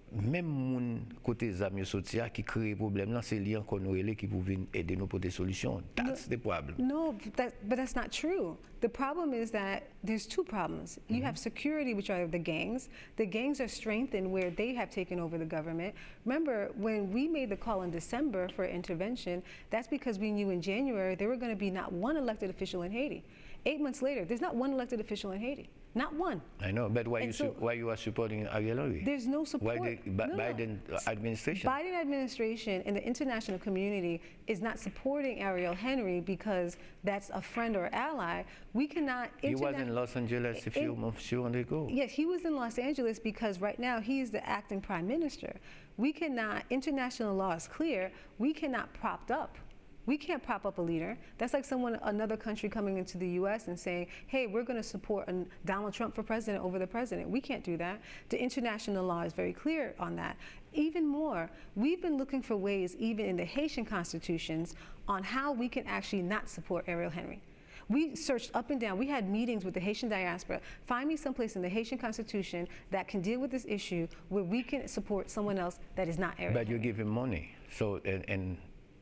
menm moun kote zam yo soti a ki kreye pwoblèm nan, se li ankò nou rele ki pou vin ede nou pote solisyon. That's the problem. No, that, but that's not true. The problem is that there's two problems. You have security, which are the gangs. The gangs are strengthened where they have taken over the government. Remember, when we made the call in December for intervention, that's because we knew in January there were going to be not one elected official in Haiti. Eight months later, there's not one elected official in Haiti. Not one. I know, but why And you so- su- why you are supporting Ariel Henry? There's no support. Why the Bi- No, no. Biden administration? Biden administration and the international community is not supporting Ariel Henry because that's a friend or ally. We cannot. He was interna- in Los Angeles a few in- months, few months ago. Yes, he was in Los Angeles because right now he is the acting prime minister. We cannot. International law is clear. We cannot prop up. We can't prop up a leader. That's like someone, another country coming into the U S and saying, hey, we're going to support an- Donald Trump for president over the president. We can't do that. The international law is very clear on that. Even more, we've been looking for ways, even in the Haitian constitutions, on how we can actually not support Ariel Henry. We searched up and down. We had meetings with the Haitian diaspora. Find me someplace in the Haitian constitution that can deal with this issue where we can support someone else that is not Ariel But you Henry. Give him money. So, and, and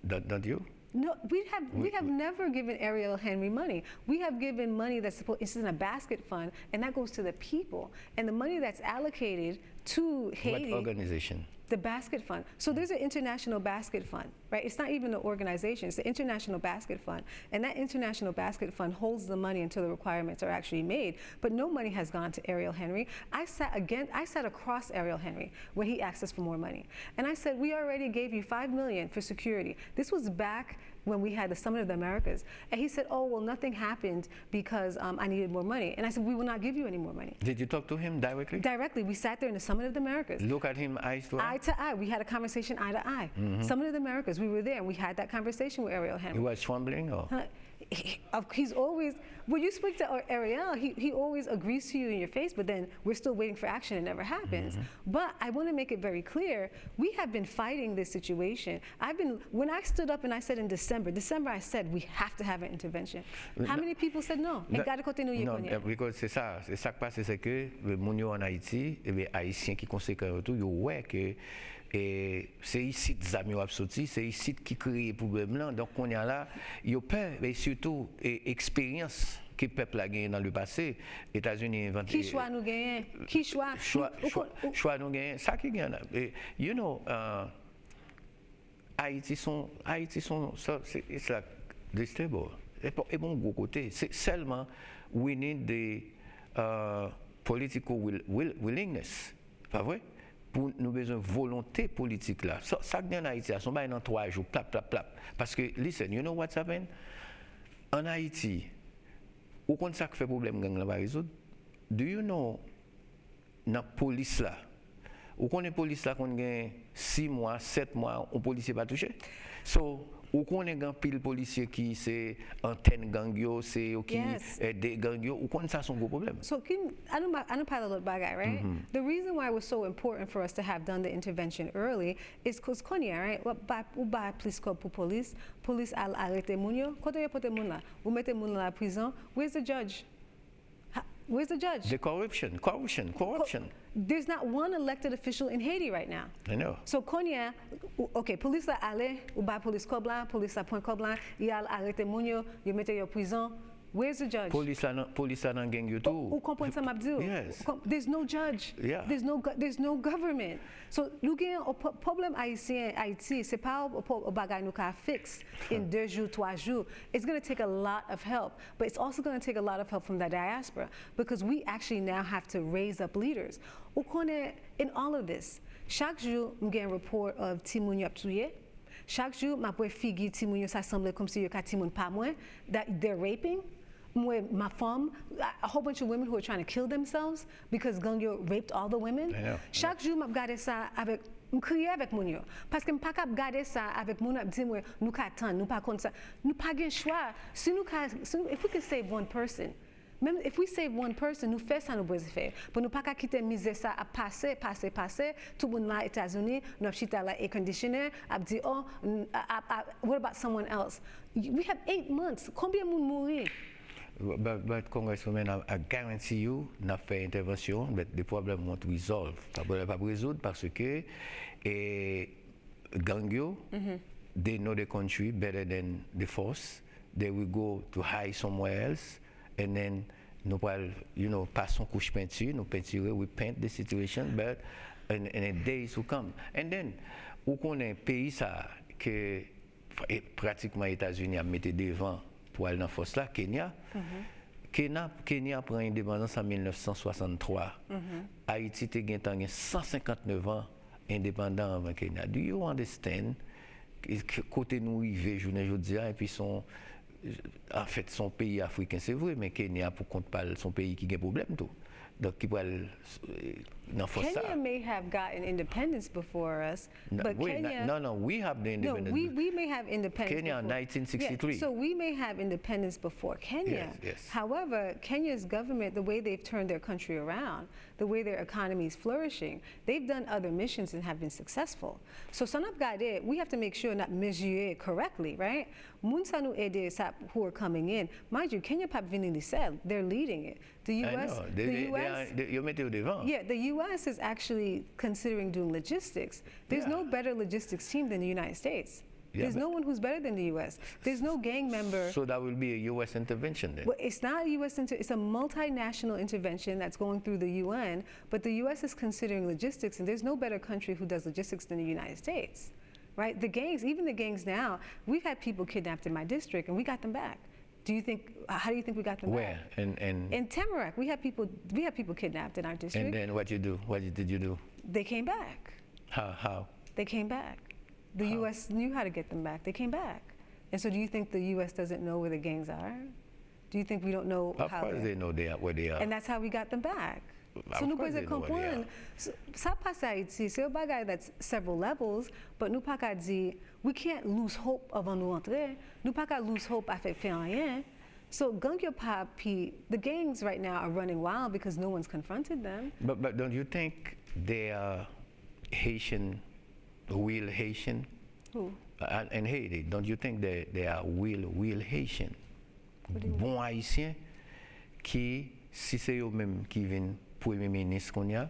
don't, don't you? No, we have we, We- have we- never given Ariel Henry money. We have given money that's supposed it's in a basket fund, and that goes to the people. And the money that's allocated to Haiti, What organization? The basket fund. So there's an international basket fund, right? It's not even an organization. It's the international basket fund, and that international basket fund holds the money until the requirements are actually made. But no money has gone to Ariel Henry. I sat again. I sat across Ariel Henry when he asked us for more money, and I said, we already gave you five million for security. This was back when we had the Summit of the Americas. And he said, oh, well, nothing happened because um, I needed more money. And I said, we will not give you any more money. Did you talk to him directly? Directly, we sat there in the Summit of the Americas. Look at him eyes to eye. Eye to eye. We had a conversation eye to eye. Summit of the Americas. We were there and we had that conversation with Ariel He Henry. Was trembling or? Huh? He, of- he's always, when you speak to Ar- Ariel, he, he always agrees to you in your face, but then we're still waiting for action. It never happens. But I want to make it very clear, we have been fighting this situation. I've been, when I stood up and I said in December, December I said we have to have an intervention. How many people said no? E gade kote nou ye Non, kounye a. Because se sa, se sa k pase, se ke moun yo an Ayiti, ebe, Ayisyen ki konsekan yo tou, yo wè ke e, se isit zam yo ap soti, se isit ki kreye pwoblèm lan. Donk, kounye a la, yo pè, e sitou e, eksperyans ke pèp la genyen nan le pase, Etazini envante. Ki chwa nou genyen? Ki chwa? Chwa, Ou chwa, kon- ou- chwa nou genyen. Sa ki genyen la, e, you know, uh, Ayiti son, Ayiti son, sa, se, it's like this table. E pa e pa yon gwo kote. Se sèlman, we need the uh, political will, will, willingness. Pa vre? Pou nou bezwen volonte politik la. Sa, sa k gen an Ayiti a, se yon bagay nan twa jou, plap, plap, plap. Paske, listen, you know what's happened? An Ayiti, ou konn sa k fè pwoblèm gang lan pa rezoud? Do you know, nan polis la, ou konnen polis la konn gen sis mwa, sèt mwa, yon polisye pa touche? So, ou konnen gen anpil polisye ki se antèn gang yo, se yo ki Yes. Ede gang yo, ou konn sa se yon gwo pwoblèm. So can I know my, I know pale a lot bagay, right? The reason why it was so important for us to have done the intervention early is because kounye a, right? Ou bay, ou bay plis kòb pou polis, polis al arete moun yo. Kote yo pote moun la? Ou mete moun la prizon. Where's the judge? Ha- Where's the judge? The corruption, corruption, corruption. There's not one elected official in Haiti right now. I know. So kounye a, ou- ok, polis la ale, ou bay polis kòb la, polis la pran kòb la, y al arete moun yo, yo mete yo prizon. Where's the judge? Polis la nan, polis la nan gang yo tou. Ou konprann sa m ap di w? Yes. There's no judge. Yeah. There's no, there's no government. So, nou gen yon pwoblèm ayisyen, Ayiti, se pa yon bagay nou ka fix in de jou, twa jou. It's going to take a lot of help, but it's also going to take a lot of help from the diaspora because we actually now have to raise up leaders. Ou konnen, in all of this, chak jou, m gen report of timoun y ap touye. Chak jou, m ap wè figi timoun yo, sa sanble kòmsi yo ka timoun pa mwen, that they're raping. M wè ma fanm, a whole bunch of women who are trying to kill themselves because gang yo raped all the women. Chak jou, m ap gade sa avèk, m kriye avèk moun yo. Paske m pa ka ap gade sa avèk moun ap di mwen, nou ka tann, nou pa konn sa. Nou pa gen chwa. Si nou ka, si nou, if we can save one person, Menm if we save one person, nou fè sa nou bezwen fè. Pou nou pa ka kite mizè sa ap pase, pase, pase, tout moun la Etazini, nou ap chita la air conditioner, ap di, oh, what about someone else? We have eight months. Konbyen moun mouri? But, but Congresswoman, I, I guarantee you, n ap fè entèvansyon, but the problem won't resolve. Pwoblèm p ap rezoud paske e, gang yo, they know the country better than the force. They will go to hide somewhere else, and then nou pral, you know, pase yon kouch penti, nou pentire, we paint the situation, but in, in the days to come. And then, ou konnen peyi sa ke pratikman Etazini ap mete devan pou al nan fòs la, Kenya. Kenya, Kenya pran endepandans an mil nèf san swasanntwa. Ayiti te gentan gen san senkant nèf an endepandan anvan Kenya. Do you understand kote nou rive jounen jodi a? Epi se yon, anfèt, se yon peyi afriken, se vre, men Kenya pou kont pa l, se yon peyi ki gen pwoblèm tou. Donk, ki pral nan fòs sa. Kenya may have gotten independence before us, but Wait, Kenya. No, no, we have the No, independence. we, we may have independence Kenya, before. nineteen sixty-three. Yeah, so we may have independence before Kenya. Yes, yes. However, Kenya's government, the way they've turned their country around, the way their economy is flourishing, they've done other missions and have been successful. So, sa n ap gade, we have to make sure n ap measure correctly, right? Moun sa nou ede, sa, who are coming in. Mind you, Kenya p ap vini li sèl. They're leading it. The I U S, know. the They, they, they U S, are, they, yo mete yo devan. Yeah, the U S is actually considering doing logistics. There's Yeah. no better logistics team than the United States. Yeah, There's but no one who's better than the U S. There's no gang member. So that will be a U S intervention then. Well, it's not a U S inter- it's a multinational intervention that's going through the U N, but the U S is considering logistics, and there's no better country who does logistics than the United States. Right? The gangs, even the gangs now, we've had people kidnapped in my district, and we got them back. Do you think? How do you think we got them Where? back? And, and, In Tamarack, we had people we had people kidnapped in our district. And then what you do? What you, did you do? They came back. How? How? They came back. The How? U S knew how to get them back. They came back. And so, do you think the U S doesn't know where the gangs are? Do you think we don't know Of how course they're they know they are, where they are. And that's how we got them back. Of So nou course bezwen they know where they konprann. are. So, sa pase Ayiti, se yon bagay that's several levels, but nou pa ka di, we can't lose hope avan nou antre. Nou pa ka lose hope avèk fè anyen. So, gang yo pa pi, the gangs right now are running wild because no one's confronted them. But, but don't you think they are Haitian, real Haitian? Who? Uh, in Haiti, don't you think they, they are real, real Haitian? What do you mean? Bon Ayisyen ki, si se yo menm ki vin premye minis kounye a,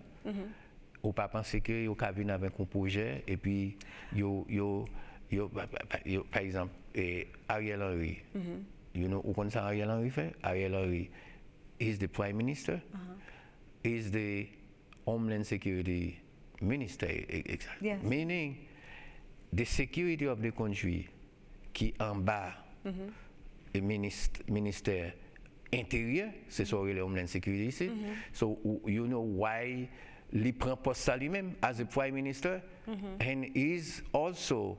ou pa panse ke yo ka vin avèk yon pwojè, epi yo, yo, yo, pa, pa, pa, yo, pa egzanp, eh, Ariel Henry, you know, ou konn sa Ariel Henry fè? Ariel Henry is the prime minister, is the Homeland Security Minister, e- e- Yes. Meaning, the security of the country ki anba e minis- ministè enteryè, se sa w rele Homeland Security isit. So, w- you know why li pran pòs sa li menm as a prime minister, and is also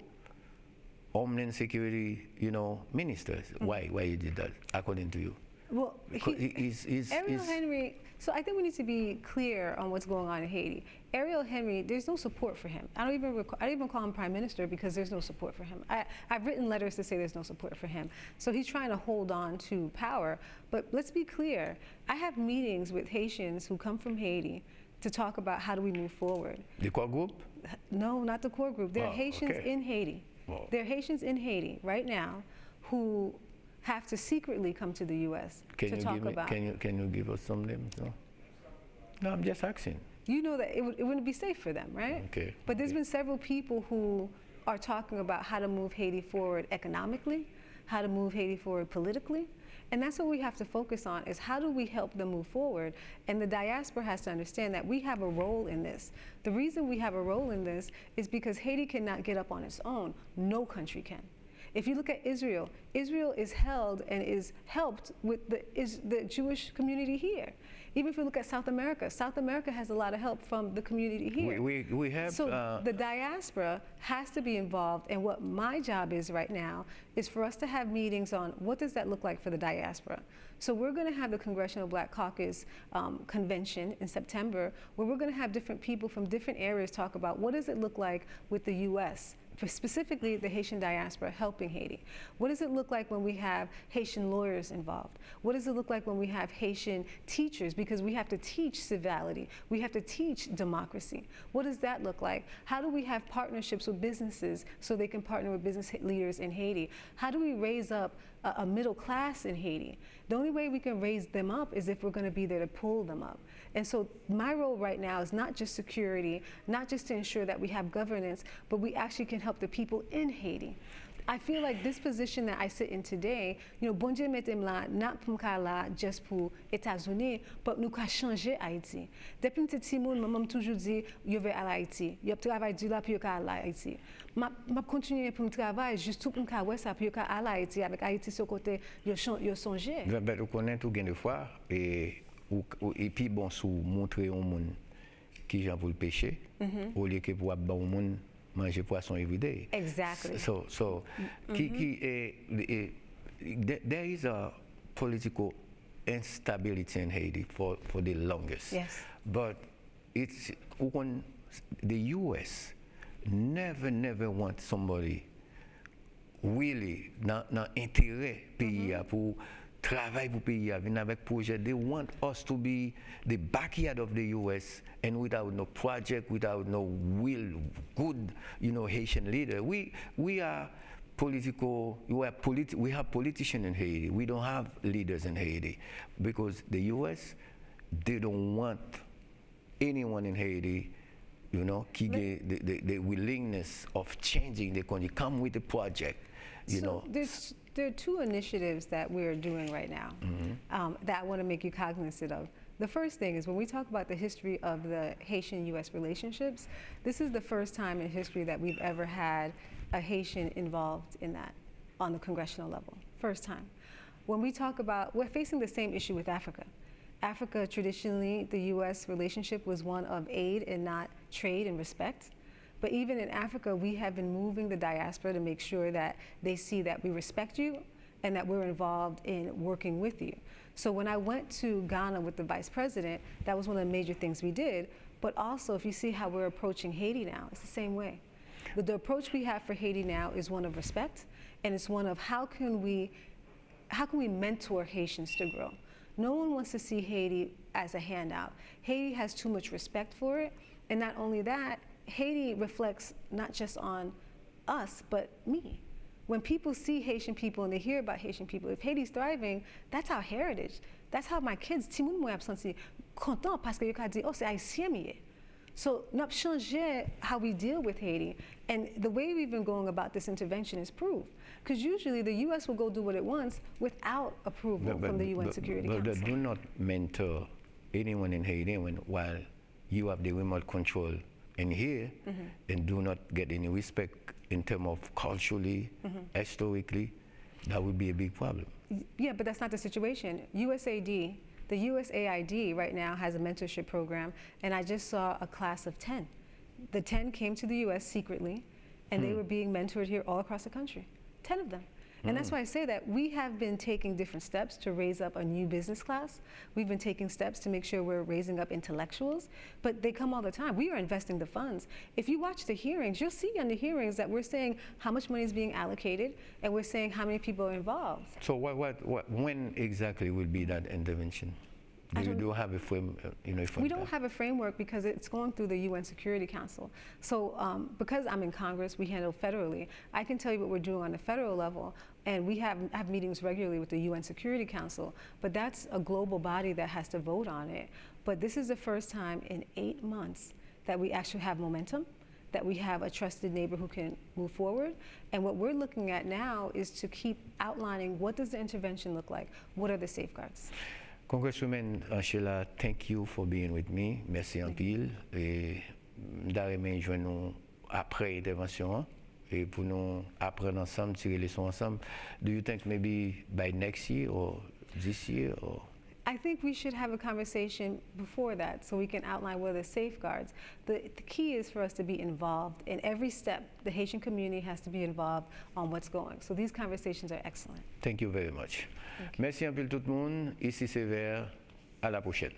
Homeland Security, you know, minister. Why, why you did that, according to you? Well, Because he- he is- is- Ariel is- Henry. So I think we need to be clear on what's going on in Haiti. Ariel Henry, there's no support for him. I don't even requ- I don't even call him prime minister because there's no support for him. I, I've written letters to say there's no support for him. So he's trying to hold on to power. But let's be clear. I have meetings with Haitians who come from Haiti to talk about how do we move forward. The core group? No, not the core group. There are Oh, Haitians okay. in Haiti. Oh. There are Haitians in Haiti right now who have to secretly come to the U S Can to you talk give me, about. Can you can you give us some names? No, no, I'm just asking. You know that it, would, it wouldn't be safe for them, right? Okay, But there's okay. been several people who are talking about how to move Haiti forward economically. how to move Haiti forward politically. And that's what we have to focus on, is how do we help them move forward? And the diaspora has to understand that we have a role in this. The reason we have a role in this is because Haiti cannot get up on its own. No country can. If you look at Israel, Israel is held and is helped with the, is the Jewish community here. Even if you look at South America, South America has a lot of help from the community here. We, we, we have, So uh, the diaspora has to be involved, and what my job is right now is for us to have meetings on what does that look like for the diaspora. So we're going to have the Congressional Black Caucus um, convention in September, where we're going to have different people from different areas talk about what does it look like with the U S, for specifically the Haitian diaspora helping Haiti. What does it look like when we have Haitian lawyers involved? What does it look like when we have Haitian teachers? Because we have to teach civility. We have to teach democracy. What does that look like? How do we have partnerships with businesses so they can partner with business leaders in Haiti? How do we raise up a, a middle class in Haiti? The only way we can raise them up is if we're going to be there to pull them up. And so my role right now is not just security, not just to ensure that we have governance, but we actually can help the people in Haiti. I feel like this position that I sit in today, you know, Bondye mete m la, not pou m ka la just pou Etazini, but nou ka chanje Ayiti. Depi m te timoun, manman m toujou di, yo vle al Ayiti. Y ap travay di la pou yo ka al Ayiti. M ap, m ap kontinye pou m travay jis tou pou m ka wè sa, pou yo ka al Ayiti, avèk Ayiti se kote yo, yo sonje. But ou konnen tou gen de fwa, e, ou, ou, e pi bon si w montre yon moun kijan pou l peche, olye ke pou w ap ba yon moun manje pwason everyday. Exactly. So, so ki, ki, e, e, there is a political instability in Haiti for, for the longest. Yes. But it's, ou konn, the U S never, never want somebody really nan, nan enterè peyi a, pou travay pou peyi a, vin avèk pwojè. They want us to be the backyard of the U S and without no project, without no real good, you know, Haitian leader. We, we are political, we are politi- we have politicians in Haiti. We don't have leaders in Haiti because the U S, they don't want anyone in Haiti, you know, ki gen the, the, the willingness of changing the country, come with a project, you So know. There's, there are two initiatives that we're doing right now um, that I want to make you cognizant of. The first thing is when we talk about the history of the Haitian U S relationships, this is the first time in history that we've ever had a Haitian involved in that on the congressional level. First time. When we talk about, we're facing the same issue with Africa. Africa, traditionally, the U S relationship was one of aid and not trade and respect. But even in Africa, we have been moving the diaspora to make sure that they see that we respect you and that we're involved in working with you. So when I went to Ghana with the vice president, that was one of the major things we did. But also, if you see how we're approaching Haiti now, it's the same way. The, the approach we have for Haiti now is one of respect, and it's one of how can we how can we mentor Haitians to grow? No one wants to see Haiti as a handout. Haiti has too much respect for it, and not only that, Haiti reflects not just on us, but me. When people see Haitian people and they hear about Haitian people, if Haiti's thriving, that's our heritage. That's how my kids, timoun mwen ap santi kontan paske yo ka di, oh, se Ayisyen m ye. So, n ap chanje how we deal with Haiti. And the way we've been going about this intervention is proof. Because usually the U S will go do what it wants without approval from the U N Security But, but, but Council. Do not mentor anyone in Haiti when, while you have the remote control in here and do not get any respect in terms of culturally, historically, that would be a big problem. Yeah, but that's not the situation. U S A D, the U S A I D right now has a mentorship program, and I just saw a class of ten. The ten came to the U S secretly, and they were being mentored here all across the country. Ten of them. And that's why I say that we have been taking different steps to raise up a new business class. We've been taking steps to make sure we're raising up intellectuals, but they come all the time. We are investing the funds. If you watch the hearings, you'll see on the hearings that we're saying how much money is being allocated, and we're saying how many people are involved. So what, what, what, when exactly will be that intervention? Do you, do you have a frame, uh, you know, a frame We don't have a framework because it's going through the U N Security Council. So um, because I'm in Congress, we handle federally. I can tell you what we're doing on the federal level, and we have, have meetings regularly with the U N Security Council, but that's a global body that has to vote on it. But this is the first time in eight months that we actually have momentum. that we have a trusted neighbor who can move forward. And what we're looking at now is to keep outlining, what does the intervention look like? What are the safeguards? Congresswoman Sheila, thank you for being with me. Mèsi anpil. E m ta renmen jwenn nou apre entèvansyon an e pou nou aprann ansanm, tire leson ansanm. Do you think maybe by next year or this year or I think we should have a conversation before that so we can outline what are the safeguards. The, the key is for us to be involved in every step. The Haitian community has to be involved on what's going. So these conversations are excellent. Thank you very much. Mèsi anpil tout moun. Isi se Vè. À la prochaine.